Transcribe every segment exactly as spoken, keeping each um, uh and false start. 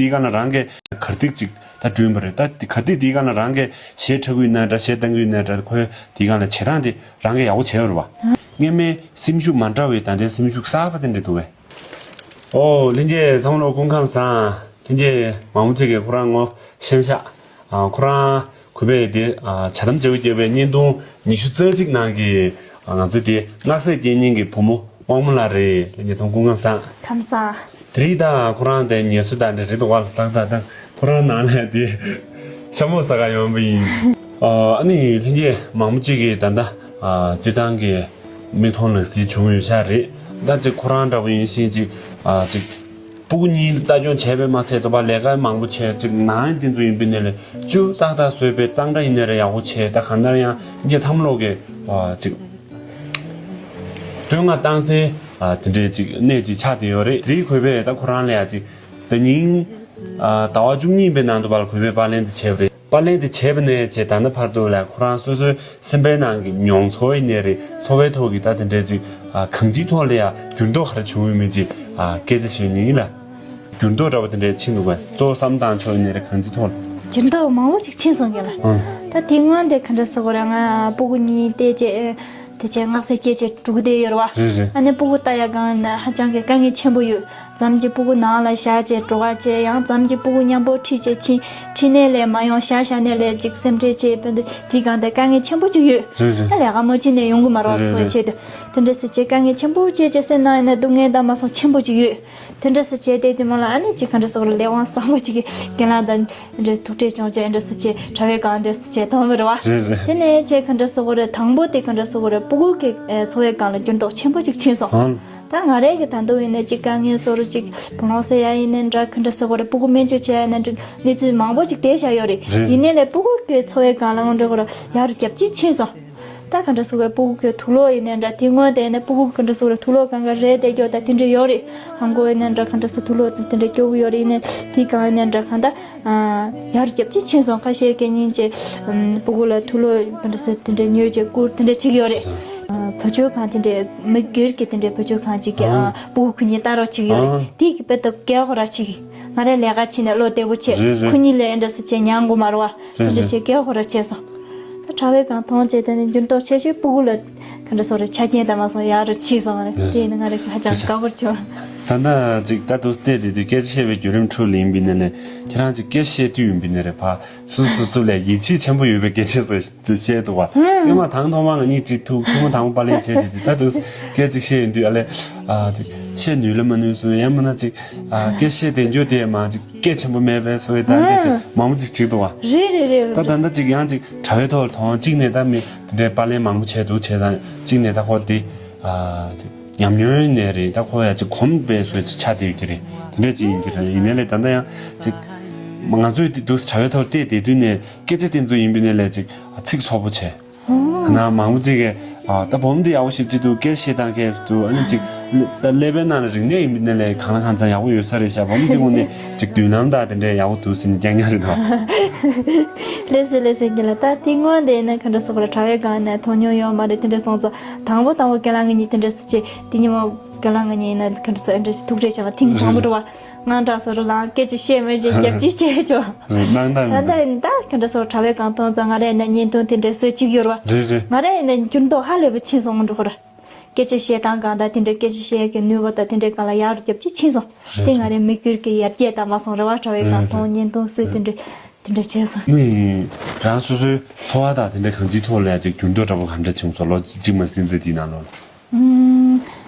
དེའི་སྒང་ལ་རང་གིས་གར་སྟེགས་ཅིག་ད་བསྐྲུན་པ་རེད། ད་གར་སྟེགས་དེའི་སྒང་ལ་རང་གིས་གཞས་འཁྲབ་ཀྱི་ཡོད་ན་འདྲ། གཞས་བཏང་གི་ཡོད་ན་འདྲ། ཁོས་དེའི་སྒང་ལ་བྱེད་སྟངས་དེ་རང་གིས་ཡག་པོ་བྱས་པ་རེད་བ། སྔོན་མའི་སེམས་ཤུགས་མ་འདྲ་བའི་ད་ལྟའི་སེམས་ཤུགས་གསར་པ་དེ་འདྲ་འདུག་གས། ཨོ་ལྷན་རྒྱས་ཚང་མ་ལོ་སྐུ་ཁམས་བཟང་། ལྷན་རྒྱས་མང་པོ་ཅིག་གིས་ཁོ་རང་ངོ་ཤེས་ཤག་ཨ། ཁོ་རང་གུས་པས་དེ་ཨ་ཇ་དམ་བཅའ་བའི་རྒྱལ་བའི་བརྙན་ཐུང་ཉི་ཤུ་རྩ་གཅིག་ནང་གི་ཨ་ང་ཚོའི་དེ་སྔགས་སྲས་རྒྱལ་མཚན་གྱི་བུ་མོ་དབང་མོ་ལགས་རེད། ལྷན་རྒྱས་ཚང་མ་སྐུ་ཁམས་བཟང་། ཁམས་བཟང་། དེ་རིང་ད་ཁོ་རང་དེ་ངལ་གསོ་དང་འདྲ་རེད་འདུག་བ། ཏག་ཏག་ཏག་ཁོ་རང་ནང་ལ་དེ་ཤ་མོ་ཟ་ག་ཡོང་བ་ཡིན། ཨ་ནི་ལྷན་རྒྱས་མང་པོ་ཅིག་གིས་ད་ལྟ་ཨ་སྤྱིར་བཏང་གི་མིག་མཐོང་ལག་ཟིན་བྱུང་ཡོད་ཤག་རེད། ད་ཅིག་ཁོ་རང་འདྲ་པོ་ཡིན་ཕྱིན་ཅིག་ཨ་ཅིག་སྤུ་གུ་གཉིས་ལྟ་སྐྱོང་བྱས་པས་མ་ཚད། དོ་པ་ལས་ཀ་མང་པོ་བྱས། ཅིག་ནང་དེ་ཚོ་ཡིན་པའི་ནས་ལས་ཅུ་ཏག་ཏག་བཟོས་པའི་གཙང་སྦྲ་ཡིན་ནའི་རེད། ཡག་པོ་བྱས། ད་གང་ལྟར་ཡང་ངས་ཚང་མ་ལོག་གི་ཨ་ཅིག་བསྟོད་བསྔགས་བཏང་སའི་ཨ་དེ་འདྲའི་ཅིག་གནས་ཅིག་ཆགས་བསྡད་ཡོད་རེད། དེ་རིང་གུས་པས་ད་ཁོ་རང་ལ་ཡ་ཅིག་ད་ཉིན་ཨ་ཟླ་བ་བཅུ་གཉིས་པའི་ནང་དུ་བར་གུས་པས་པར་ལེན་དེ་བྱས་པ་རེད། པར་ལེན་དེ་བྱས་པ་ནས་བྱས་ད་ལྟ་བར་དུ་ལ་ཁོ་རང་སོ་སོའི་སེམས་པའི་ནང་གི་མྱོང་ཚོར་ཡིན་ནའི་རེད། འཚོ་བའི་ཐོག་གི་ད་དེ་འདྲའི་ཅིག་ཨ་གང་ཅིའི་ཐོག་ལ་ཡ་འགྱུར་ལྡོག་ག་རེ་བྱུང་ཡོད་མེད་ཅིག་ཨ་སྐད་ཆ་བཤད་ཉན་ཡིན་ལ། འགྱུར་ལྡོག་འདྲ་པོ་དེ་འདྲའི་ཕྱིན་འདུག་གས། གཙོ་བོ་བསམ་བཏང་ཕྱོགས་ཡིན་ནའི་རེད། གང་ཅིའི་ཐོག་ལ། འགྱུར་ལྡོག་མང་པོ་ཅིག་ཕྱིན་སོང་གི་ལ། ཨང་། ད་དེ་སྔོན་དེ་ག་འདྲ་ཟེར་དགོས་རེད། ང་སྤུ་གུ་གཉིས་བལྟས་བྱས་དེ་བྱས་སྔགས་སྲས་སྐྱེས་བྱས་འགྲོ་གི་བསྡད་ཡོད་རེད་བ། རེད་རེད། ཨ་ནི་སྤུ་གུ་ལྟ་ཡ་སྒང་ན་ཧ་ཅང་གི་དཀའ་ངལ་ཆེན་པོ་ཡོད། མཚམས་ཀྱི་སྤུ་གུ་ནང་ལ་བཞག་བྱས་འགྲོ་ག་བྱས། ཡང་མཚམས་ཀྱི་སྤུ་གུ་མཉམ་པོ་ཁྲིད་བྱས་ཕྱིན། ཁྲིད་ནས་ལས་མ་ཡོང་བཞག་བཞག་ནས་ལས་ཅིག་སེམས་ཁྲལ་བྱས། དཔེ་འདི་དེའི་སྒང་དེ་དཀའ་ངལ་ཆེན་པོ་ཅིག་ཡོད། རེད་རེད། ད་ལས་ཀ་མོ་ཅི་ནས་ཡོང་གི་མ་རེད་བ། རེད་འཚོ་བའི་རེད། ཆེད་དུ་དེ་འདྲ་སེ་བྱས་དཀའ་ངལ་ཆེན་པོ་བྱས་བྱས་སེམས་ནང་ཡིན་ན་སྡུག་བསྔལ་དང་མ་སོང་ཆེན་པོ་ཅིག་ཡོད། དེ་འདྲ་སེ་བྱས་དེ་དེ་མོ་ལ་ཨ་ནི་ཅིག་ག་འདྲ་ཟེར་དགོས་རེད། ལས་དབང་བཟང་པོ་ཅིག་གི་རྒན་ལགས་དང་འདྲ་ཐུག་འཕྲད་བྱུང་བྱས་འདྲ་སེ་བྱས་དྲ་བའི་སྒང་འདྲ་སེ་བྱས་མཐོང་བ་རེད་བ། རེད་རེད། དེ་ནས་བྱས་ག་འདྲ་ཟེར་དགོས་རེད། དང་པོ་དེ་ག་འདྲ་ཟེར་དགོས་རེད། སྤུ་གུ་གི་ཨེ་འཚོ་བའི་སྒང་ལ་འགྱུར་ལྡོག་ཆེན་པོ་ཅིག་ཕྱིན་སོང་། ཨང་། ད་ང་རང་གི་ད་དུང་ཡིན་ན་ཅིག་དཀའ་ངལ་བཟོ་འདྲ་ཅིག་བུ་ལོན་སེ་ཡ་ཡིན་ནའི་འདྲ་ག་འདྲ་ཟེར་དགོས་རེད། སྤུ་གུ་སྨན་བཅོས་བྱས་ཡ་ན་འདྲ་གནས་ཚུལ་མང་པོ་ཅིག་བསྡད་བཞག་ཡོད་རེད། རེད། ཡིན་ནའི་ལས་སྤུ་གུ་གི་འཚོ་བའི་སྒང་ལ་འོང་འདྲ་དགོས་རེད། ཡར་རྒྱབ་ཅིག་ཕྱིན་སོང་། ད་ག་འདྲ་ཟེར་དགོས་རེད། སྤུ་གུ་གི་དུག་ལོག་ཡིན་ནའི་འདྲ་དེ་སྔོན་དེ་ཡིན་ན་སྤུ་གུ་ག་འདྲ་ཟེར་དགོས་རེད། དུག་ལོག་གང་ག་རེད་དེ་སྐྱོ་ད་དེ་འདྲ་ཡོད་རེད། ཧང་གོ་ཡིན་ནའི་འདྲ་ག་འདྲ་ཟེར་དུག་ལོག་དེ་འདྲ་སྐྱོ་གི་ཡོད་རེད། ཡིན་ནའི་དེ་གང་ཡིན་ནའི་འདྲ་གང་ད། ཡར་རྒྱབ་ཅིག་ཕྱིན་སོང་། ཁ་ཤས་ཀྱིས་སྙིང་རྗེ། སྤུ་གུ་ལ་དུག་ལོག་ག་འདྲ་ཟེར་དེ་འདྲ་ཉོས་བྱས་བསྐུར་དེ་འདྲ་བྱེད་ཀྱི་ཡོད་རེད། བུ་བཅོལ་ཁང་དེ་འདྲ་མི་སྒེར་གྱི་དེ་འདྲ་བུ་བཅོལ་ཁང་ཅིག་གི་ཨ་སྤུ་གུ་ཁོ་གཉིས་ལྟ་རོགས་བྱེད་ཀྱི་ཡོད་རེད། དེ་གི་དཔེ་ལྟ་སྐད་ཁོ་ར་བྱེད་ཀྱི། ང་རས་ལས་ཀ་བྱས་ནས་བློ་བདེ་པོ་བྱས། རེད་རེད། ཁོ་གཉིས་ལ་ཨེ་འདྲ་ཟེར་བྱས་ཉན་དགོས་མ་རེད་བ། དེ་འདྲ་བྱས་སྐད་ཁོ་ར་བྱས་སོང་། ད་དྲ་བའི་སྒང་མཐོང་བྱས་དེ་ནས་འགྱུར་ལྡོག་ཆེ་ཤོས་སྤུ་གུ་ལ་ག་འདྲ་ཟེར་དགོས་རེད། ཆ་རྐྱེན་དང་མ་སོང་ཡར་རུ་ཕྱིན་སོང་བ་རེད། རེད། དེ་ཡིན་ན་ང་རང་ཧ་ཅང་དགའ་པོ་བྱུང་། ད་ལྟ་ཅིག་ད་དུང་བལྟས་དེ་དུས་སྐད་ཆ་བཤད་པའི་བརྒྱུད་རིམ་ཁྲོད་ལ་ཡིན་པའི་ནས་ལས་ཁྱེད་རང་ཅིག་སྐད་བཤད་དུས་ཡིན་པའི་ནས་རེད་བ། སུ་སུ་སུ་ལས་ཡིད་ཆེས་ཆེན་པོ་ཡོད་པའི་སྐད་ཆ་ཟེར་དུ་བཤད་འདུག་བ། ཨེ་མ་དང་ཐོག་མ་ང་གཉིས་ཅིག་ཐུག་ཐུག་མ་དང་པོ་པར་ལེན་བྱས་བྱས་ཅིག་ད་དུང་སྐད་ཅིག་བཤད་ཡོང་དུས་ཨ་ལས་ཨ་ཅིག་བཤད་ནུས་ལ་མ་ནུས་སུ་ཡང་མིན་ན་ཅིག་ཨ་སྐད་བཤད་དེ་འགྱོ་དེ་མ་ཅིག་སྐད་ཆེན་པོ་མེད་པའི་སོ་ཡི་ད་སྐད་ཆེ་མང་པོ་ཅིག་ཅིག་འདུག་བ། རེད་རེད་རེད། ད་ད་ལྟ་ཅིག་ཡང་ཅིག་དྲ་བའི་ཐོག་ལ་མཐོང་གཅིག་ནས་ད་མི་དེ་འདྲའི་པར་ལེན་མང་པོ་བྱས་འདུག་བྱས་ཙང་གཅིག་ནས་ད་ཁོ་དེ་ཨ་ཅིག་ཉམས་མྱོང་ནས་རེད། ད་ཁོ་ཡ་ཅིག་གོམས་པའི་སོ་ཅིག་ཆགས་བསྡད་ཡོད་ཀྱི་རེད། དེ་འདྲ་ཅིག་ཡིན་གྱི་རེད། ཡིན་ནའི་ལས་ད་ལྟ་ཡང་ཅིག་ང་ཚོས་དེ་འདུག་དྲ་བའི་ཐོག་བལྟས་བསྡད་དུས་ནས་སྐད་ཆ་དེ་ཚོ་ཡིན་པའི་ནས་ལས་ཅིག་ཚིག་ཚོགས་པོ་བྱས། ཁ་ན་མང་པོ་ཅིག་གིས་ཨ་ད་བུ་མོ་འདི་ཡག་པོ་ཞེ་པོ་ཅིག་འདུག་སྐད་བཤད་སྟངས་སྐད་འདུག་ཨ་ནི་ཅིག་ད་ཀླད་པའི་ནང་ལ་རིག་གནས་ཡིན་པའི་ནས་ལས་གང་ལ་གང་འཚམ་ཡག་པོ་ཡོད་ས་རེད་ཤག་བུ་མོ་འདི་ངོ་ནས་ཅིག་མདུན་ལམ་དང་དེ་འདྲའི་ཡག་པོ་འདུག་ཟེར་ནས་རྐྱང་རྐྱང་རེད་ད། ལགས་སོ་ལགས་སོ། རྒན་ལགས་ད་དེ་སྔོན་དེ་ནས་ག་འདྲ་ཟེར་དགོས་རེད། དྲ་བའི་སྒང་ནས་མཐོང་མྱོང་ཡོད་མ་རེད། དེ་འདྲ་སོང་ཙང་དང་པོ་དང་པོ་རྒན་ལགས་ངེད་གཉིས་དེ་འདྲ་ཟེར་བྱས་དེ་ཉིན་མོ་རྒན་ལགས་ངེད་གཉིས་ནས་ག་འདྲ་ཟེར་འདྲ་ཞིག་ཐུག་འཕྲད་བྱུང་བ་ཐེངས་དང་པོ་རེད་བ། ང་འདྲ་སོ་རུ་ལངས་སྐད་ཅིག་བཤད་མི་བྱེད་རྒྱབ་ཅིག་བྱས་ཆོག་རེད་སྣང་དག་ད་ལྟ་ཡིན་ད་ག་འདྲ་སོ་དྲ་བའི་སྒང་མཐོང་ཙང་ང་རས་ནས་བརྙན་ཐུང་དེ་འདྲ་བཟོས་ཅིག་ཡོད་རེད་བ། རེད་རེད། ང་རས་ནས་འགྱུར་ལྡོག་ཧ་ལས་པ་ཕྱིན་སོང་འགྲོ་གི་རེད། སྐད་ཆ་བཤད་སྟངས་སྒང་དང་དེ་འདྲའི་སྐད་ཆ་བཤད་ཡག་གི་ནུས་པ་དང་དེ་འདྲའི་སྒང་ལ་ཡར་རྒྱབ་ཅིག་ཕྱིན་སོང་། རེད་དེ་རེད། ང་རའི་མི་སྒེར་གྱི་ཡར་རྒྱས་དང་མ་སོང་རེད་བ། དྲ་བའི་སྒང་རེད་མཐོང་རེད། བརྙན་ཐུང་བཟོས་དེ་འདྲའི་དེ་འདྲ་བྱས་སོང་། ནི་རང་སོ་སོའི་འཚོ་བ་དང་དེ་འདྲའི་གང་ཅིའི་ཐོག་ལ་ཡང་ཅིག་འགྱུར་ལྡོག་འདྲ་པོ་གང་འདྲ་བྱུང་སོང་ལོ་གཅིག་མ་ཟིན་ཙམ་དེའི་ནང་ལོགས་ལ། ཨུམ།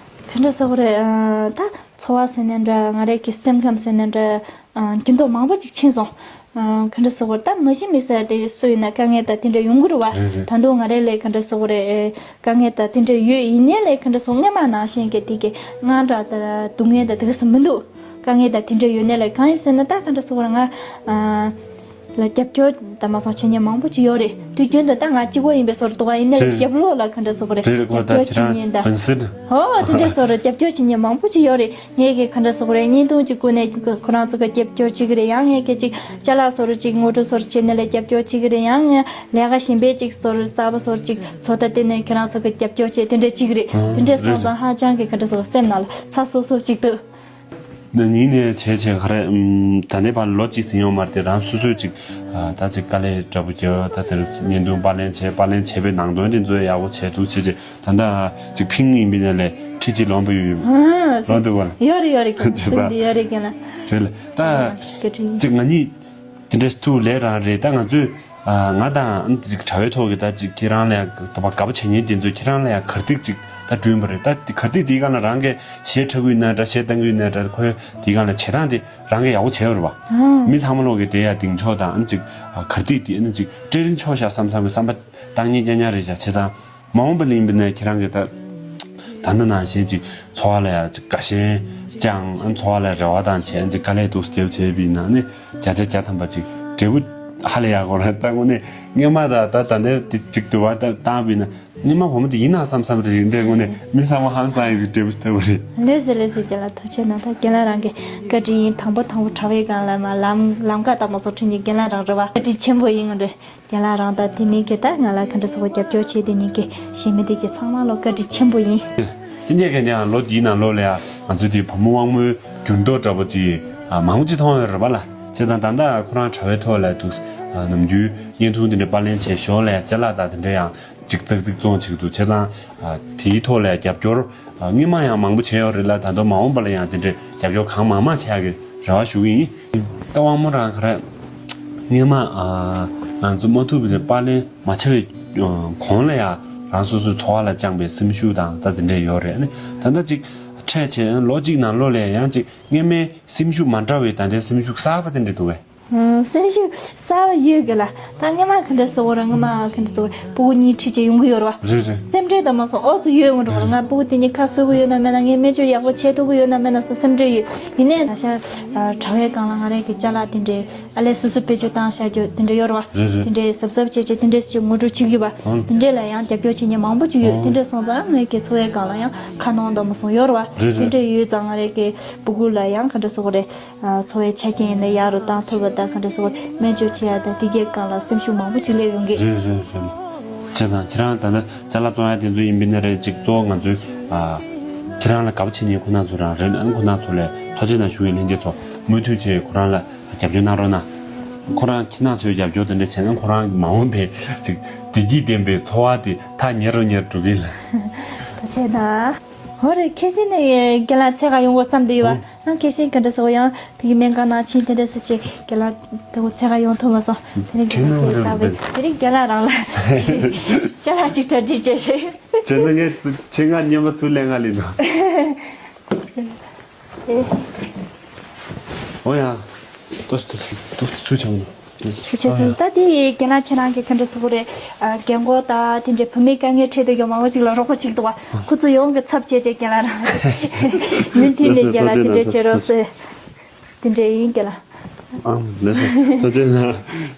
ག་འདྲ་ཟེར་དགོས་རེད། ཨ་ད་འཚོ་བ་ཟེར་ནའི་འདྲ་ང་རའི་གི་སེམས་ཁམས་ཟེར་ནའི་འདྲ། ཨ་འགྱུར་ལྡོག་མང་པོ་ཅིག་ཕྱིན་སོང་། ཨ་ག་འདྲ་ཟེར་དགོས་རེད། ད་མ་གཞི་མི་ཟེར་དེ་སུ་ཡིན་ན་དཀའ་ངལ་དང་དེ་འདྲ་ཡོང་གི་རེད་བ། རེད་རེད། ད་དུང་ང་རའི་ལས་ག་འདྲ་ཟེར་དགོས་རེད། ཨེ་དཀའ་ངལ་དང་དེ་འདྲ་ཡོད། ཡིན་ནའི་ལས་ག་འདྲ་ཟེར་སྔོན་མ་ནང་བཞིན་གི་དེ་གི་དངངས་སྐྲག་དང་སྡུག་བསྔལ་དང་དེ་ག་ཟེར་མི་འདུག་དཀའ་ངལ་དང་དེ་འདྲ་ཡོད་ནའི་ལས་གང་ཡིན་ཟེར་ན་ད་ག་འདྲ་ཟེར་དགོས་རེད། ང་ཨ་ལ་རྒྱབ་སྐྱོར་དང་མ་སོང་བྱེད་མཁན་མང་པོ་ཅིག་ཡོད་རེད། དུས་རྒྱུན་དུ་ད་ང་གཅིག་པོ་ཡིན་པའི་བཟོ་འདྲ་འདུག་ག་ཡིན་ནའི་རེད། རྒྱབ་ལོགས་ལ་ག་འདྲ་ཟེར་དགོས་རེད། རེད་རེད། ཁོ་རྒྱབ་ད་སྐྱོར་ཁྱེད་རང་བྱེད་མཁན་དང་ཕན་སེར། ཧོ་དེ་འདྲ་བཟོ་འདྲ་རྒྱབ་སྐྱོར་བྱེད་མཁན་མང་པོ་ཅིག་ཡོད་རེད། ངས་ཀྱི་ག་འདྲ་ཟེར་དགོས་རེད། བརྙན་ཐུང་ཅིག་བསྐུར་ནས་ཁོ་རང་ཚོ་གི་རྒྱབ་སྐྱོར་བྱེད་ཀྱི་རེད། ཡང་ངས་ཀྱི་ཅིག་ཅ་ལག་བཟོ་འདྲ་ཅིག་ངོ་སྤྲོད་བཟོ་འདྲ་བྱས་ནས་ལས་རྒྱབ་སྐྱོར་བྱེད་ཀྱི་རེད། ཡང་ངས་ལས་ཀ་གཞན་པའི་ཅིག་བཟོ་འདྲ་གསར་པ་བཟོ་འདྲ་ཅིག་ཚོད་ལྟ་བསྟན་ནས་ཁྱེད་རང་ཚོ་གི་རྒྱབ་སྐྱོར་བྱས་དེ་འདྲ་བྱེད་ཀྱི་རེད། དེ་འདྲ་སོང་ཙང་ཧ་ཅང་གི་ག་འདྲ་ཟེར་དགོས་སེམས་ནང་ལ་ཚ་སོབ་སོབ་ཅིག་འདུག་ན་ནིང་ནས་བྱས་བྱས་ག་རེ་ཨམ། ད་ནས་ཕར་ལོ་གཅིག་ཟིན་ཡོང་མ་རེད་དེ། རང་སོ་སོས་ཅིག་ཨ། ད་ཅིག་དཀའ་ལས་འདྲ་པོ་རྒྱབ། ད་དེར་བརྙན་ཐུང་པར་ལེན་བྱས། པར་ལེན་བྱས་པའི་ནང་དོན་དེ་ཚོ་ཡག་པོ་བྱས་འདུག་བྱས་བྱས། ད་ལྟ་ཅིག་ཕིང་ཡིན་པའི་ནས་ལས་ཁྲི་གཅིག་ལོངས་པ་ཡོད། ཨ། ལོངས་འདུག་བ། ཡོད་རེད་ཡོད་རེད། ཁྱེད་ཚོ་སེམས་འདི་ཡོད་རེད་ཀྱང་ལ། རེད་ལ་ད། བཀའ་དྲིན། ཅིག་ང་གཉིས་དེ་འདྲའི་ཐུགས་ལས་རང་རེད། ད་ང་ཚོས་ཨ། ང་དང་ཅིག་དྲ་བའི་ཐོག་གི་ད་ཅིག་ཁྱེད་རང་ལ་ཡང་ད་པ་དགའ་པོ་བྱེད་མཁན་དེ་ཚོས་ཁྱེད་རང་ལ་ཡང་གར་སྟེགས་ཅིག་ད་བསྐྲུན་པ་རེད། ད་གར་སྟེགས་དེའི་སྒང་ལ་རང་གིས་གཞས་འཁྲབ་ཀྱི་ཡོད་ན་འདྲ། གཞས་གཏང་གི་ཡོད་ན་འདྲ། ཁོས་དེའི་སྒང་ལ་བྱེད་སྟངས་དེ་རང་གིས་ཡག་པོ་བྱས་པ་རེད་པ། ཨ། མི་ཚང་མ་ལོག་གིས་དེ་ཡང་གདེང་འཇོག་དང་ཨ་ཅིག་ཨ། གར་སྟེགས་དེ་ཨ་ནི་ཅིག་སྤྲད་རིན་ཆོག་ཤག་བསམ་བསམ་གི་བསམ་པ་བཏང་ཉེ་རྐྱང་རྐྱང་རེད་ཤག་བྱས་ཙང་མ་འོངས་པ་ལ་ཡིན་པ་ན་ཁྱེད་རང་གིས་ད་ད་ནང་བཞིན་ཅིག་འཚོ་བ་ལ་ཡང་ཅིག་དགའ་ཞེན་བཅངས། ཨ། འཚོ་བ་ལ་རེ་བ་དང་བྱས་ཅིག་དཀའ་ལས་འདུག་སེ་རྒྱབ་བྱས་པ་ཡིན་ན་ནི་བརྒྱ་ཆ་བརྒྱ་ཐམ་པ་ཅིག་འབྲས་བུ་ཧ་ལས་ཡག་པོ་རེད། ད་དངོས་གནས་སྔོན་མ་ད་ད་ད་ནས་དེ་ཅིག་དུ་བ་ད་བཏང་བ་ཡིན་ན་སྔོན་མ་བུ་མོ་དེ་ཡིན་ན་བསམ་བསམ་རེད། འདྲ་དངོས་གནས་མི་ཚང་མ་ཧང་སང་ཡག་ཅིག་འབྲས་བུ་ཐོབ་པ་རེད། ལགས་སོ་ལགས་སོ། རྒན་ལགས་ཐུགས་རྗེ་གནང་། ད་རྒན་ལགས་རང་གི་བཀའ་དྲིན་ཡིན། དང་པོ་དང་པོ་དྲ་བའི་སྒང་ལ་མར་ལམ་ལམ་ཁ་ལྟ་མ་སོང་ཁྲིད་ནི་རྒན་ལགས་རང་རེད་པ། བཀའ་དྲིན་ཆེན་པོ་ཡིན་ངོ་རེད། རྒན་ལགས་རང་དང་དེ་མིན་གྱི་ད་ང་ལ་ག་འདྲ་ཟེར་བ་རྒྱབ་སྐྱོར་བྱེད་དེ་ཉིན་གྱི་གཞན་མི་དེ་གྱི་ཚང་མ་ལ་བཀའ་དྲིན་ཆེན་པོ་ཡིན། ཨེ། ཁྱེད་ཀྱིས་ཀྱང་ལོ་འདིའི་ནང་ལོགས་ལ་ཡང་ང་ཚོའི་དེ་བུ་མོ་དབང་མོའི་འགྱུར་ལྡོག་འདྲ་པོ་ཅིག་ཨ། མང་པོ་ཅིག་མཐོང་ཡོད་རེད་པ་ལ། བྱས་ཙང་ད་ལྟ་ཁོ་རང་དྲ་བའི་ཐོག་ལ་འདུག་ཨ། ནམ་རྒྱུན་བརྙན་ཐུང་དེ་འདྲ་པར་ལེན་བྱས། ཞོར་ལ་ཡང་ཅ་ལག་དང་དེ་འདྲ་ཡང་ཅིག་ཙག་ཙིག་བཙོང་བྱེད་ཀྱི་འདུག་བྱས་ཙང་ཨ། དེའི་ཐོག་ལ་ཡང་རྒྱབ་སྐྱོར་ཨ། སྔོན་མ་ཡང་མང་པོ་བྱས་ཡོད་རེད་ལ། ད་དུང་མ་འོངས་པ་ལ་ཡང་དེ་འདྲའི་རྒྱབ་སྐྱོར་གང་མང་མང་བྱེད་ཡག་གི་རེ་བ་ཞུ་གི་ཡིན། ད་དབང་མོ་རང་ག་རེ། སྔོན་མ་ཨ། ང་ཚོ་མ་ཐུག་པའི་པར་ལེན་མ་བྱས་པའི་གོང་ལ་ཡང་རང་སོ་སོའི་འཚོ་བ་ལ་བཅངས་པའི་སེམས་ཤུགས་དང་ད་དེ་འདྲས་ཡོད་རེད། ཨ་ནི་ད་ལྟ་ཅིག་འཕྲད་བྱས་ལོ་གཅིག་ནང་ལོགས་ལ་ཡང་ཅིག་སྔོན་མའི་སེམས་ཤུགས་མ་འདྲ་བའི་ད་ལྟའི་སེམས་ཤུགས་གསར་པ་དེ་འདྲས་འདུག་གས། ཨ། སེམས་ཤུགས་གསར་པ་ཡོད་གི་ལ། ད་སྔོན་མ་ག་འདྲས་ཟེར་དགོས་རེད། སྔོན་མ་ག་འདྲས་ཟེར་དགོས་རེད། སྤུ་གུ་གཉིས་ཁྲིད་བྱས་ཡོང་གི་ཡོད་རེད་པ། རེད་རེད། སེམས་ཁྲལ་ད་མ་སོང་ཨོ་ཙི་ཡོད་ངོ་འགྲོ་རེད། ང་སྤུ་གུ་དེ་གཉིས་ཁ་གསོ་གི་ཡོད་ན་མེད་ན། ངས་སྨན་བཅོས་ཡག་པོ་བྱས་ཐུབ་ཀྱི་ཡོད་ན་མེད་ན་ཟེར་སེམས་ཁྲལ་ཡོད། ཡིན་ནའི་ད་ཆ་ཨ། དྲ་བའི་སྒང་ལ་ང་རང་གི་ཅ་ལག་དེ་འདྲས་ཨ་ལས་སོ་སོ་བེད་སྤྱོད་བཏང་བཞག་རྒྱུ་དེ་འདྲས་ཡོད་རེད་པ། རེད་རེད། དེ་འདྲས་གཟབ་གཟབ་བྱས་བྱས་དེ་འདྲས་ཅིག་ངོ་སྤྲོད་བྱེད་ཀྱི་ཡོད་པ། ཨང་། དེ་འདྲས་ལ་ཡང་རྒྱབ་སྐྱོར་བྱེད་མཁན་མང་པོ་ཅིག་ཡོད། ཨང་། དེ་འདྲས་སོང་ཙང་ངའི་གི་འཚོ་བའི་སྒང་ལ་ཡང་ཁ་གནོན་ད་མ་སོང་ཡོད་རེད་པ། རེད་རེད། དེ་འདྲས་ཡོད་ཙང་ང་རང་གི་སྤུ་གུ་ལ་ཡང་ག་འདྲས་ཟེར་དགོས་རེད། ཨ། འཚོ་བའི་ཆ་རྐྱེན་ཡིན་ན་ཡག་རུ་བཏང་ཐུབ་པ་དང་། ག་འདྲ་ཟེར་དགོས་རེད། སྨན་བཅོས་བྱེད་ཡག་དང་དེ་གའི་སྒང་ལ་སེམས་ཤུགས་མང་པོ་ཅིག་སླེབས་ཡོང་གི། རེད་རེད་རེད། བྱས་ཙང་ཁྱེད་རང་ད་ནི་ཅ་ལག་བཙོང་ཡག་དེ་ཚོ་ཡིན་པ་ཡིན་ན་རེད། ཅིག་གཙོ་བོ་ང་ཚོའི་ཨ། ཁྱེད་རང་ལ་དགའ་པོ་བྱེད་མཁན་ཁོང་རྣམ་ཚོ་རང་རེད། ཨ་ནི་ཁོང་རྣམ་ཚོ་ལ་ཐུགས་རྗེ་གནང་ཞུ་ཡིན། ལྷན་རྒྱས་ཚོ་མུ་མཐུད་བྱས་ཁོ་རང་ལ་རྒྱབ་སྐྱོར་གནང་རོགས་གནང་། ཁོ་རང་ཁྱེད་རྣམ་ཚོའི་རྒྱབ་སྐྱོར་དེ་འདྲ་བྱས་ན་ཁོ་རང་མ་འོངས་པའི་ཅིག་བདེ་སྐྱིད་ལྡན་པའི་འཚོ་བ་དེ་ཐག་ཉེ་རུ་ཉེ་རུ་འགྲོ་གི་ལ། ཐུགས་རྗེ་གནང་། འོ་རེད། ཁ་སང་ནས་རྒན་ལགས་འཚོལ་ག་ཡོང་དགོས་བསམ་བསྡད་ཡོད་པ། ཨང་། ཁ་སང་ག་འདྲ་ཟེར་དགོས་ཡང་ཕ་གི་སྨན་ཁང་ནང་ཕྱིན་དེ་འདྲ་ཟེར་བྱས་རྒན་ལགས་དེ་འཚོལ་ག་ཡོང་ཐུབ་མ་སོང་། དེ་རིང་རྒན་ལགས་ཁོའི་ལྟ་བུའི་དེ་རིང་རྒན་ལགས་རང་ལ་ཅ་ལག་ཅིག་གྲ་སྒྲིག་བྱས་ཤག་བྱས་ན་ངས་ཚུ་ཆེད་མངགས་སྔོན་མ་ཚུར་ལེན་ག་ལེན་དང་། ཨེ། འོ་ཡ། ཏོག་ཙམ་ཏོག་ཙམ་ཏོག་ཙམ་ཚུར་བྱུང་། ཆུ་ཆེ་སོང་། ད་དེ་རྒན་ལགས་ཁྱེད་རང་གིས་ག་འདྲ་ཟེར་དགོས་རེད། ཨ། རྒན་འཁོགས་དང་དེ་འདྲའི་བུད་མེད་དཀའ་ངལ་འཕྲད་དུས་ཀྱང་མང་པོ་ཅིག་ལ་རོགས་པ་བྱེད་ཀྱི་འདུག་པ། ཁོ་ཚོ་ཡོངས་ཀྱི་ཚབ་བྱས་བྱས་རྒན་ལགས་རང་མུ་མཐུད་ནས་རྒན་ལགས་དེ་འདྲ་བྱེད་རོགས་ཟེར། དེ་འདྲ་ཡིན་རྒན་ལགས། ཨང་། ལགས་སོ། ཐུགས་རྗེ་གནང་།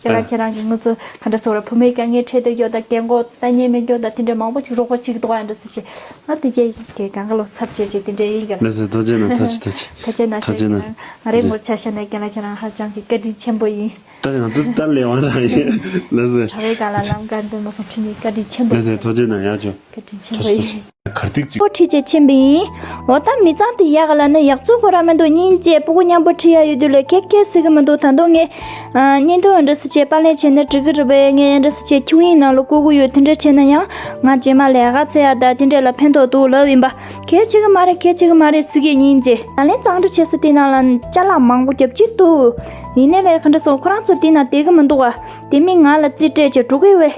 རྒན་ལགས་ཁྱེད་རང་གིས་ང་ཚོ་ག་འདྲ་ཟེར་དགོས་རེད། བུད་མེད་དཀའ་ངལ་འཕྲད་དུས་ཀྱང་དང་རྒན་འཁོགས་ལྟ་མཁན་མེད་ཀྱང་དང་དེ་འདྲའི་མང་པོ་ཅིག་རོགས་པ་བྱེད་ཀྱི་འདུག་པ། འདྲ་ཟེར་བྱས། ཨ། དེ་གས་གས་གང་ག་ལོ་ཚབ་བྱས་བྱས་དེ་འདྲ་ཡིན་རྒན་ལགས། ལགས་སོ། ཐུགས་རྗེ་གནང་། ཐུགས་རྗེ་ཐུགས་རྗེ། ཐུགས་རྗེ་གནང་། ཐུགས་རྗེ་གནང་། ང་རའི་ངོར་ཆ་བཞག་ན་རྒན་ལགས་ཁྱེད་རང་ཧ་ཅང་གི་བཀའ་དྲིན་ཆེན་པོ་ཡིན། ད་ང་ཚོ་ད་ལས་དབང་རང་ཡིན། ལགས་སོ། དྲ་བའི་སྒང་ལ་ལམ་ཁ་འདི་མ་སོང་ཁྲིད་ནས་བཀའ་དྲིན་ཆེན་པོ་ཡིན། ལགས་སོ། ཐུགས་རྗེ་གནང་། ཡག་བྱུང་། བཀའ་དྲིན་ཆེན་པོ་ཡིན། གར་སྟེགས་གཅིག་པོ་ཁྲིད་བྱས་ཕྱིན་པ་ཡིན། འོ་ད་མི་ཚང་དེ་ཡག་ག་ལ་ནི་ཡག་ཚུལ་ཁོ་རང་མི་འདུག་སྙིང་རྗེ། སྤུ་གུ་མཉམ་པོ་ཁྲིད་ཡག་ཡོད་དུས་ལས་ཁེ་ཁེ་སི་གི་མི་འདུག་ད་དུང་ངས་ཨ། བརྙན་ཐུང་འདྲ་སེ་བྱས་པར་ལེན་བྱས་ན་འགྲིག་གི་རེད་པས། ངས་འདྲ་སེ་བྱས་ཁྱུག་དབྱིངས་ནང་ལ་བཀོད་གི་ཡོད། དེ་འདྲ་བྱས་ན་ཡང་ང་རྗེས་མ་ལས་ཀ་འཚོལ་ཡག་ད་དེ་འདྲ་ལ་ཕན་ཐོགས་འདུག་ལབ་ཡིན་པ། གལ་ཆེ་གི་མ་རེད། གལ་ཆེ་གི་མ་རེད་ཟེར་གི་སྙིང་རྗེ། ད་ལན་གཙང་སྦྲ་བྱེད་ས་དེ་ནང་ལ་ཅ་ལག་མང་པོ་རྒྱབ་ཀྱི་འདུག་ཡིན་ནའི་ལས་ག་འདྲ་སོང་ཁོ་རང་ཚོ་དེ་ན་བསྡད་གི་མི་འདུག་ག་དེ་མིན་ང་ལ་རྩིས་སྤྲད་བྱས་འགྲོ་གི་བས།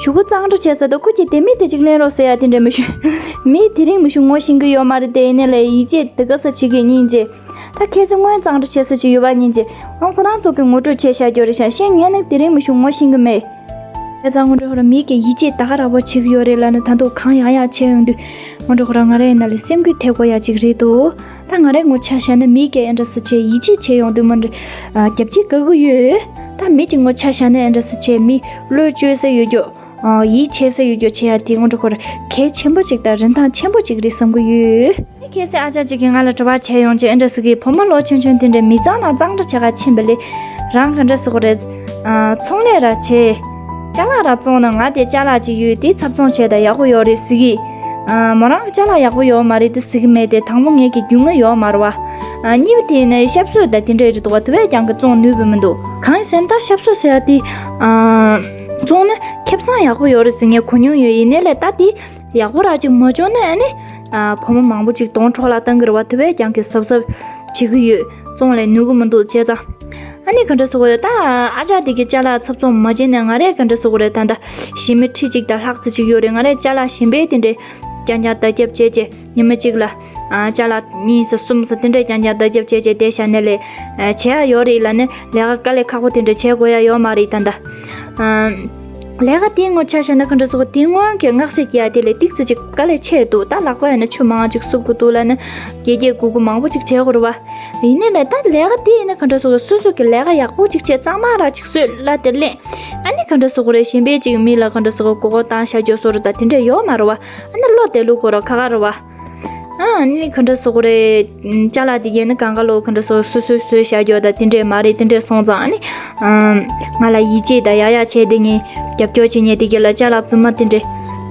གཞུག་གུ་གཙང་སྦྲ་བྱེད་ས་དང་ཁོ་གྱིས་དེ་མིན་དེ་གཅིག་ལེན་རོགས་ཟེར་ཡ་དེ་འདྲ་མི་ཞུ། མི་དེ་རིང་མི་ཞུ་ངོ་ཤེས་གི་ཡོད་མ་རེད་དེ། ཡིན་ནའི་ལས་ཡིད་ཆེས་དེ་ག་ས་བྱེད་གི་སྙིང་རྗེ། ད་ཁྱེད་ཚོ་སྔོན་གཙང་སྦྲ་བྱེད་ས་ཅིག་ཡོད་པ་སྙིང་རྗེ། ཨང་ཁོ་རང་ཚོ་གི་ངོ་སྤྲོད་བྱས་བཞག་རྒྱུ་རེད་ཤག་ཤེས་ངས་ནི་དེ་རིང་མི་ཞུ་ངོ་ཤེས་གི་མེད། དེ་ཙང་སྔོན་འགྲོ་ཁོ་རང་མི་གི་ཡིད་ཆེས་ད་ག་ར་བོ་བྱེད་གི་ཡོད་རེད་ལབ་ན་ད་དུང་གང་ཡག་ཡག་བྱས་ཡོང་དུས་སྔོན་འགྲོ་ཁོ་རང་ང་རའི་ནང་ལ་སེམས་འགུལ་ཐེབས་དགོས་ཡག་ཅིག་རེད་འདུག་ད་ང་རའི་ངོ་ཆ་བཞག་ན་མི་གི་ཨེ་འདྲ་ས་ཆེ་ཡིད་ཆེས་བྱས་ཡོང་དུས་མ་འདྲ་རྒྱབ་ཆེ་དགའ་གི་ཡོད། ད་མི་གཅིག་ངོ་ཆ་བཞག་ན་ཨེ་འདྲ་ས་ཆེ་མི་བློ་བཅོལ་ས་ཡོད་རྒྱུ། ཡིད་ཆེས་ས་ཡོད་རྒྱུ་བྱེད་ཡ་དེ་སྔོན་འགྲོ་ཁོ་ར་གལ་ཆེན་པོ་ཅིག་དང་རིན་ཐང་ཆེན་པོ་ཅིག་རེད་བསམ་གི་ཡོད། ཁ་སང་ཨ་ཅག་ཅིག་གིས་ང་ལ་དྲི་བ་བྱས་ཡོང་བྱས་ཨེ་འདྲ་ཟེར་གི་བུ་མོ་ལོ་ཆུང་ཆུང་དེ་འདྲས་མི་ཚང་ནང་གཙང་སྦྲ་བྱེད་ག་ཕྱིན་པ་ལས་རང་ག་འདྲ་ཟེར་དགོས་རེད། ཚོང་ལས་ར་བྱེད། ཅ་ལག་ར་བཙོང་ན་ང་དེ་ཅ་ལག་ཅིག་ཡོད་དེ་ཚབ་བཙོང་བྱས་ད་ཡག་པོ་ཡོད་རེད་ཟེར་གི། མོ་རང་གི་ཅ་ལག་ཡག་པོ་ཡོད་མ་རེད་དེ་ཟེར་གི་མེད་དེ་དང་པོ་ངེད་ཀྱི་རྒྱུས་མངའ་ཡོད་མ་རེད་བ། ཨ། གཉིས་པ་དེ་ནི་ཞབས་བསིལ་དང་དེ་འདྲ་རེད་འདུག་པ། དེ་བས་ཀྱང་གི་བཙོང་ནུས་པ་མི་འདུག། གང་ཡིན་ཟེར་ན་ད་ཞབས་བསིལ་ཟེར་ཡ་དེ། ཨ། བཙོང་ན་ཁེ་བཟང་ཡག་པོ་ཡོད་རེད་ཟེར་ངས་གོ་མྱོང་ཡོད། ཡིན་ནའི་ལས་ད་དེ་ཡག་པོ་ར་ཅིག་མ་བྱུང་ན་ཨ་ནི། ཨ། བུ་མོ་མང་པོ་ཅིག་གདོང་འཕྲོག་ལ་བཏང་གི་རེད་པ། དེ་བས་ཀྱང་གི་གཟབ་གཟབ་བྱེད་ཀྱི་ཡོད། བཙོང་ལས་ནུས་པ་མི་འདུག་བྱས་ཙང་། ཨ་ནི་ག་འདྲ་ཟེར་དགོས་རེད། ད་ཨ་ཅག་དེ་གི་ཅ་ལག་ཚབ་བཙོང་མ་བྱས་ནས་ང་རས་ག་འདྲ་ཟེར་དགོས་རེད། ད་ལྟ་གཞི་མི་ཁྲི་གཅིག་དང་ལྷག་ཙམ་ཅིག་ཡོད་རེད། ང་རས་ཅ་ལག་གཞན་པའི་དེ་འདྲས་རྐྱང་རྐྱང་བརྡ་རྒྱབ་བྱས་བྱས་ཉི་མ་གཅིག་ལ། ཨ། ཅ་ལག་གཉིས་ཙམ་གསུམ་ཙམ་དེ་འདྲས་རྐྱང་རྐྱང་བརྡ་རྒྱབ་བྱས་བྱས་བསྡད་བཞག་ནས་ལས། ཨ། བྱེད་ཡ་ཡོད་རེད་ལབ་ནས་ལས་ཀ་དཀའ་ལས་ཁག་པོ་དེ་འདྲས་བྱེད་དགོས་ཡ་ཡོད་མ་རེད་ད་ལྟ། ཨ། ལས་ཀ་དེའི་ངོ་ཆ་བཞག་ན་ག་འདྲ་ཟེར་དགོས། དེ་སྔོན་གྱི་སྔགས་སྲེག་རྒྱག་ཡ་དེ་ལས་ཏིག་ཙམ་ཅིག་དཀའ་ལས་ཆེ་འདུག། ད་ལག་པ་ཡིན་ན་ཆུ་མང་ཅིག་བསུབ་དགོས་འདུག་ལབ་ནས་བརྒྱད་བརྒྱད་དགུ་དགུ་མང་པོ་ཅིག་བྱེད་དགོས་རེད་པ། ཡིན་ནའི་ལས་ད་ལས་ཀ་དེ་ཡིན་ན་ག་འདྲ་ཟེར་དགོས། སོ་སོ་གི་ལས་ཀ་ཡག་པོ་ཅིག་བྱས་གཙང་མ་ར་ཅིག་བཟོས་ལ་དེ་ལེན། ཨ་ནི་ག་འདྲ་ཟེར་དགོས་རེད། གཞན་པའི་ཅིག་མི་ལ་ག་འདྲ་ཟེར་དགོས། མགོ་སྐོར་བཏང་བཞག་རྒྱུ་བཟོ་འདྲ་ད་དེ་འདྲས་ཡོད་མ་རེད་པ། ཨ་ནི་བློ་བདེ་ལུགས་དགོས་ར་ཁག་ཁག་རེད་པ། ཨ་ནི་ག་འདྲ་ཟེར་དགོས་རེད། ཅ་ལག་དེ་གས་ནི་གང་ག་ལོ་ག་འདྲ་ཟེར་དགོས། སོ་སོས་བཟོས་བཞག་རྒྱུ་ད་དེ་འདྲས་མ་རེད། དེ་འདྲས་སོང་ཙང་ཨ་ནི། ཨམ། ང་ལ་ཡིད་ཆེས་དང་ཡག་ཡག་བྱས་དེ་ངས་རྒྱབ་སྐྱོར་བྱེད་མཁན་དེ་གས་ལ་ཅ་ལག་རྫུན་མ་དེ་འདྲས་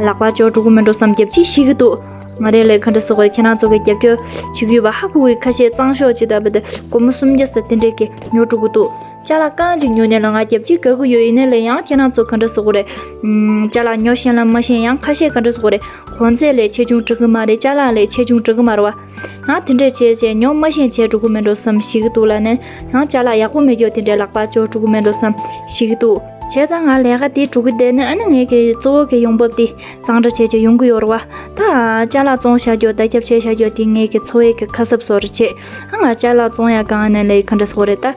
ལག་པ་འཇོག་འགྲོ་གི་མིན་འགྲོ་བསམ་སྐྱབས་གཅིག་ཤི་གི་འདུག། ང་རས་ལས་ག་འདྲ་ཟེར་དགོས། ཁྱེད་རང་ཚོ་གི་རྒྱབ་སྐྱོར་བྱེད་ཀྱི་ཡོད་པ་ཧ་གོ་གི། ཁ་ཤས་གཙང་ཤོག་ཅིག་ལྟ་བུ་དེ་སྒོར་མོ་སུམ་བརྒྱ་ཙམ་དེ་འདྲས་ཀྱི་ཉོ་འགྲོ་གི་འདུག། ཅ་ལག་རྐང་གཅིག་ཉོས་ནས་ལ་ང་རྒྱབ་གཅིག་དགའ་གི་ཡོད། ཡིན་ནའི་ལས་ཡང་ཁྱེད་རང་ཚོ་ག་འདྲ་ཟེར་དགོས་རེད། ཨམ། ཅ་ལག་ཉོ་ཤེས་ལ་མ་ཤེས། ཡང་ཁ་ཤས་ག་འདྲ་ཟེར་དགོས་རེད། གོང་ཚད་ལས་ཆེ་ཆུང་འགྲིག་གི་མ་རེད། ཅ་ལག་ལས་ཆེ་ཆུང་འགྲིག་གི་མ་རེད་པ། ཡང་དེ་འདྲས་བྱས་བྱས་ཉོ་མ་ཤེས་བྱས་འགྲོ་གི་མིན་འགྲོ་བསམ་ཤི་གི་འདུག་ལབ་ནས། ཡང་ཅ་ལག་ཡག་པོ་མེད་རྒྱུ་དེ་འདྲས་ལག་པ་འཇོག་འགྲོ་གི་མིན་འགྲོ་བསམ་ཤི་གི་འདུག། བྱས་ཙང་ང་ལས་ཀ་དེ་འགྲོ་གི་བསྡད་ནས་ཨ་ནི་ངས་ཀྱི་གཙོ་བོ་གི་ཡོང་འབབ་དེ་གཙང་སྦྲ་བྱས་བྱས་ཡོང་གི་ཡོད་རེད་པ། ད་ཅ་ལག་བཙོང་བཞག་རྒྱུ་བརྡ་ཁྱབ་བྱས་བཞག་རྒྱུ་དེ་ངས་ཀྱི་འཚོ་བའི་གི་ཁ་གསབ་བཟོ་འདྲ་བྱས། ཨ། ང་ཅ་ལག་བཙོང་ཡ་གང་ནས་ལས་ག་འདྲ་ཟེར་དགོས་རེད་ད།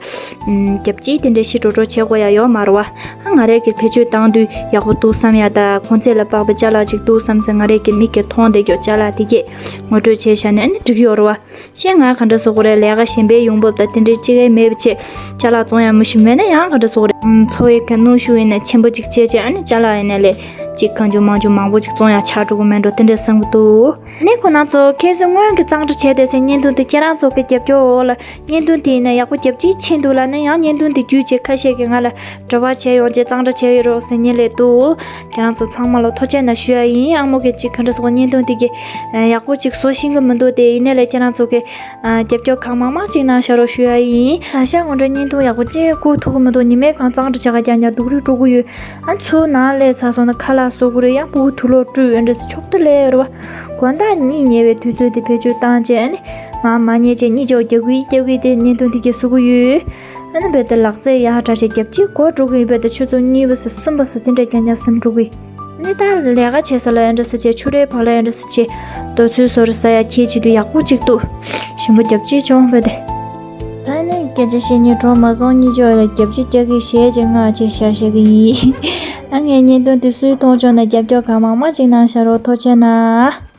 ཨམ། རྒྱབ་ཅིག་དེ་འདྲས་ཤི་འགྲོ་འགྲོ་བྱེད་དགོས་ཡ་ཡོད་མ་རེད་པ། ཨ། ང་རས་ཀྱི་བེད་སྤྱོད་བཏང་དུས་ཡག་པོ་འདུག་བསམ་ཡ་ད་གོང་ཚད་ལ་དཔག་པའི་ཅ་ལག་ཅིག་འདུག་བསམ་ཚེ་ང་རས་ཀྱི་མིག་གིས་མཐོང་བསྡད་རྒྱུ་ཅ་ལག་དེ་གས་ངོ་སྤྲོད་བྱས་བཞག་ནས་ཨ་ནི་འགྲིག་གི་ཡོད་རེད་པ། ཤེས། ང་ག་འདྲ་ཟེར་དགོས་རེད། ལས་ཀ་གཞན་པའི་ཡོང་འབབ་དང་དེ་འདྲའི་གཅིག་ཡང་མེད་པ་བྱས་ཅ་ལག་བཙོང་ཡ་མི་ཞིག་མེད་ན་ཡང་ག་འདྲ་ཟེར་དགོས་རེད། ཨམ། འཚོ་བའི་གི་གནོན་ཤུགས་ཡིན་ན་ཆེན་པོ་ཅིག་བྱས་བྱས་ཨ་ནི་ཅ་ལག་ཡིན་ན་ལས་ཅིག་གང་བྱུང་མང་བྱུང་མང་པོ་ཅིག་བཙོང་ཡ་ཆགས་འགྲོ་གི་མེད་འགྲོ་དེ་འདྲ་བསམ་གི་འདུག། ནས་ཁོ་ན་ཚོ་ཁྱེད་ཚོས་སྔོན་གྱི་གཙང་སྦྲ་བྱས་བསྡད་སའི་བརྙན་ཐུང་དེ་ཁྱེད་རང་ཚོ་གི་རྒྱབ་སྐྱོར་འོག་ལ་བརྙན་ཐུང་དེ་ཡིན་ན་ཡག་པོ་རྒྱབ་ཅིག་ཕྱིན་འདུག་ལབ་ན། ཡང་བརྙན་ཐུང་དེ་བརྒྱུད་བྱས་ཁ་ཤས་ཀྱིས་ང་ལ་དྲི་བ་བྱས་ཡོང་བྱས་གཙང་སྦྲ་བྱས་ཡོད་རོགས་ཟེར་མཁན་སླེབས་འདུག། ཁྱེད་རང་ཚོ་ཚང་མ་ལ་ཐུགས་རྗེ་གནང་ཞུ་ཡ་ཡིན། ཨ་མོ་གིས་ཅིག་ག་འདྲ་ཟེར་དགོས། བརྙན་ཐུང་དེ་གི་ཡག་པོ་ཅིག་བཟོ་ཤེས་ཀྱི་མི་འདུག་སྟེ། ཡིན་ནའི་ལས་ཁྱེད་རང་ཚོ་གི་རྒྱབ་སྐྱོར་གང་མང་མང་ཅིག་གནང་བཞག་རོགས་ཞུ་ཡ་ཡིན། ད་ཤ་ངོ་འདྲ་བརྙན་ཐུང་ཡག་པོ་ཅིག་བཀུག་ཐུབ་ཀྱི་མི་འདུག། ཉི་མས་གང་གཙང་སྦྲ་བྱེད་ག་རྒྱག་རྒྱག་སྡུག་རུས་སྤྲོ་གི་ཡོད། ཨ། ཚུར་ནང་སླེབས་ཚར་སོང་ན་ཁ་ལག་བཟོ་དགོས་རེད། ཡང་སྤུ་གུ་དུག་ལོག་བཀྲུས། ཨེ་འདྲ་སེ་ཆོག་ཏུ་སླེབས་ཡོད་རེད་པ། དགོང་དག་གཉིད་ཉལ་བའི་དུས་ཚོད་དེ་བེད་སྤྱོད་བཏང་བྱས་ཨ་ནི་མར་མར་ཉལ་བྱས་གཉིད་ཅོག་རྒྱག་གི་རྒྱག་གི་དེ་བརྙན་ཐུང་དེ་གས་བཟོ་གི་ཡོད། ཨ་ནི་རྦད་དེ་ལག་རྩལ་ཡག་དྲག་བྱས་རྒྱབ་ཅིག་འགོ་འགྲོ་གི་ཡོད། རྦད་དེ་ཆུ་ཚོད་གཉིས་པ་ཟེར་གསུམ་པ་ཟེར་དེ་འདྲ་རྐྱང་རྐྱང་ཟིན་འགྲོ་གི། ཨ་ནི་ད་ལས་ཀ་བྱེད་ས་ལ་ཨེ་འདྲ་ཟེར་བྱས་ཆུ་རའི་བག་ལ་ཨེ་འདྲ་ཟེར་བྱས་རྡོ་ཚོས་བཟོ་རེ་ཟ་ཡ་ཁྱེད་བྱེད་དུས་ཡག་པོ་ཅིག་འདུག། ཞིམ་པོ་རྒྱབ་ཅིག་བྱུང་། རྦད་དེ། ད་ནི་སྐད་ཆ་བཤད་སྙིང་བྲོ་མ་སོང་། གཉིད་ཅོག་ལ་རྒྱབ་ཅིག་རྒྱག་གི་ཞེད་ཅིག་ང་ཅིག་ཤ་ཤེད་ཀྱི་ཡིན། ཨ། ངའི་བརྙན་ཐུང་འདི་སུས་མཐོང་བྱུང་ན་རྒྱབ་སྐྱོར་གང་མང་མང་ཅིག་གནང་ཤག་རོགས། ཐུགས་རྗེ་གནང་།